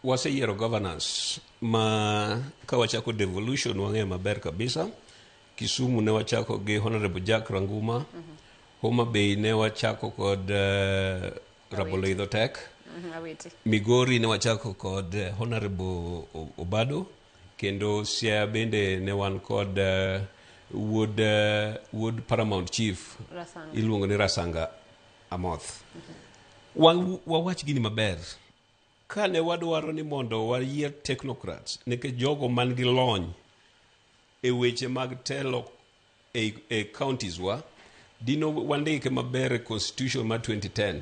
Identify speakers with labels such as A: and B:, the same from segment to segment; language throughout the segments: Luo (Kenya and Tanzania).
A: Waseyiero governors ma ka wachako devolution wang'eyo maber kabisa. Kisumu ne wachako gi Honorable Jack Ranguma. Homa Bay ne wachako kod Rabolo Idho Tek.
B: Awiti.
A: Migori ne wachako kod Honorable Obado, kendo Siaya bende ne wan kod wuod Paramount Chief.
B: Rasanga.
A: Iluongo ni Rasanga Amoth. Wawach gini maber. Kane wadwaro ni mondo wayier technocrats, nikech jogo man gi lony e weche mag telo e counties wa, dino wandike maber e constitution mar 2010.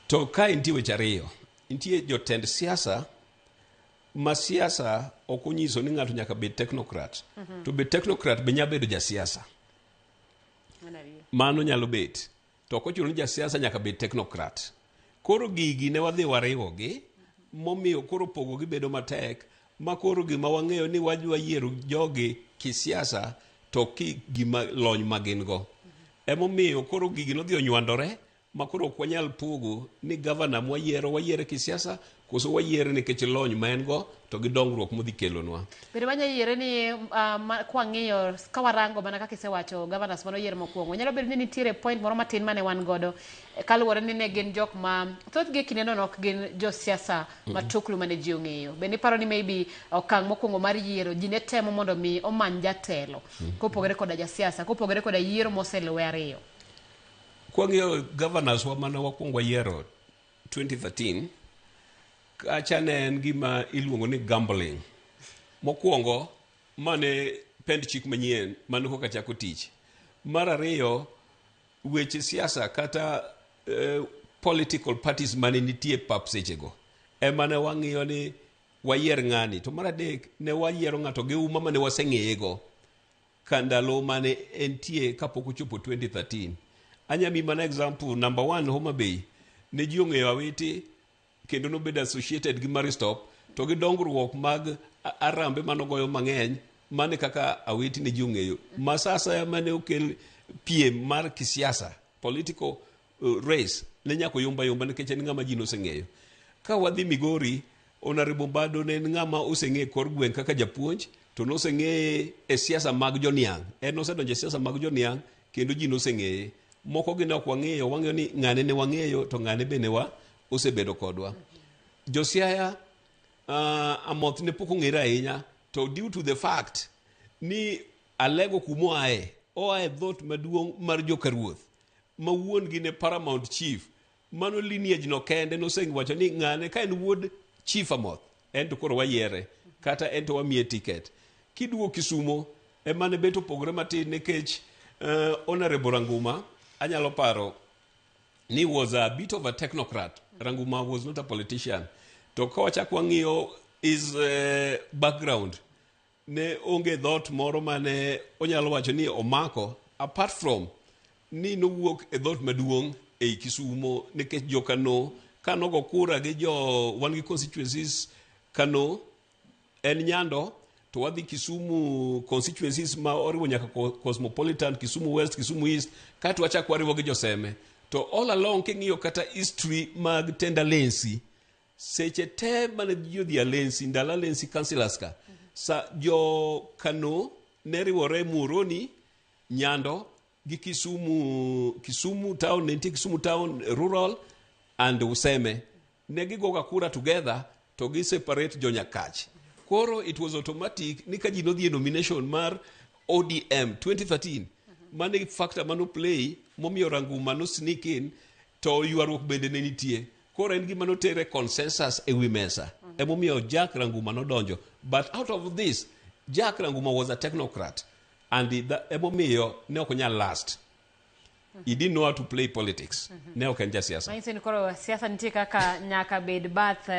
A: To ka nitie weche ariyo, nitie jotend siasa ma siasa ok onyiso ni ng'ato nyaka bed technocrat. To be technocrat be nyalo bedo jasiasa.
B: Mano adier.
A: Mano nyalo bet. To ok ochuno ni jasiasa nyaka bed technocrat. Koro gigi ne wadhi wariwogi, momiyo koro pogogi bedo matek, ma koro gima wang'eyo ni wadwa yiero jogi kisiasa to ki gima lony ma gin go. Emomiyo koro gigi nodhi onywandore, ma koro ok wanyal pogo ni gavana mwayiero wayiere kisiasa koso wayiere nikech lony ma en go to gi dongruok modhi kelonwa.
B: Bende wanya yiere ni kwang'iyo ka warango mana kaka isewacho governors mane oyier mokwongo, nyalo bedo ni nitiere point moro matin mane wan godo kaluwore ni ne gin jok ma thothgi e kindeno ne ok gin josiasa matuklu mane ji ong'eyo. Bende iparo ni maybe okang' mokwongo mar yiero ji ne temo mondo mi omany jatelo kopogore koda jasiasa, kopogore koda yiero moseluwe ariyo?
A: Kwang'iyo governors wa mane wakwongo wayiero 2013, kacha ne en gima iluongo ni gambling. Mokwongo, mane pend chik manyien mane koka chako tich. Mar ariyo, weche siasa kata political parties mane nitie pap sechego ema ne wang'iyo ni wayier ng'ani. To mar adek, ne wayiero ng'ato gi uma mane waseng'eye go ka ndalo mane entie kapok ochopo 2013. Anya miyi mana example number one, Homa Bay ne ji ong'eyo Awiti kendo nobedo associated gi Marie Stopes to gi dongruok mag arambe manogoyo mang'eny mane kaka Awiti ne ji ong'eyo. Ma sa asaya mane okel piem mar kisiasa, political race, ne nyaka oyomba yomba nikech en ng'ama ji noseng'eyo. Ka wadhi Migori, Honorable Obado ne en ng'ama oseng'e kor gweng' kaka japuonj to noseng'eye e siasa mag joniang'. En nosedonjo e siasa mag joniang' kendo ji noseng'eye. Moko gi ne ok wang'eyo, wang'eyo ni ng'ane ne wang'eyo to ng'ane be ne wa osebedo kodwa. Josiaya, Amoth ne pok ong'ere ahinya to due to the fact ni Alego kumoaye, oa e dhoot maduong' mar joka ruoth ma wuon gi ne Paramount Chief. Mano lineage no kende nosewacho ni ng'ane ka en wuod Chief Amoth, en to koro wayiere kata en to wamiye ticket. Kiduogo Kisumo ema ne bet opogore matin nikech Honorable Ranguma anyalo paro ni was a bit of a technocrat. Ranguma was not a politician. To ka wachak wang'iyo his background, ne onge dhoot moro mane onyalo wacho ni omako apart from ni nowuok e dhoot maduong' ei Kisumo nikech jokano kanogo kura gi jo wan gi constituencies Kano en Nyando to wadhi Kisumu constituencies ma oriwo nyaka Cosmopolitan, Kisumu West, Kisumu East, kaeto wachak wariwo gi Joseme. To all along king'iyo kata history mag tend Alensi, seche te mane ji odhi Alensi, ndalo Alensi councillors ka, sa jo Kano ne riwore Muhoroni, Nyando gi Kisumu, Kisumu town, ne nitie Kisumu town rural and Useme. Ne gigoga kura together to gi separate jo Nyakach. Koro it was automatic ni ka ji nodhi e nomination mar ODM 2013, mane factor mano play momiyo Ranguma no sneak in to ywaruok bende ne nitie. Koro en gima notere consensus e wi mesa. Emomiyo Jack Ranguma nodonjo. But out of this, Jack Ranguma was a technocrat. And emomiyo ne ok onyal last. He didn't know how to play politics. Ne ok en jasiasa.
B: Manyiso ni koro siasa nitie kaka nyaka bed bath.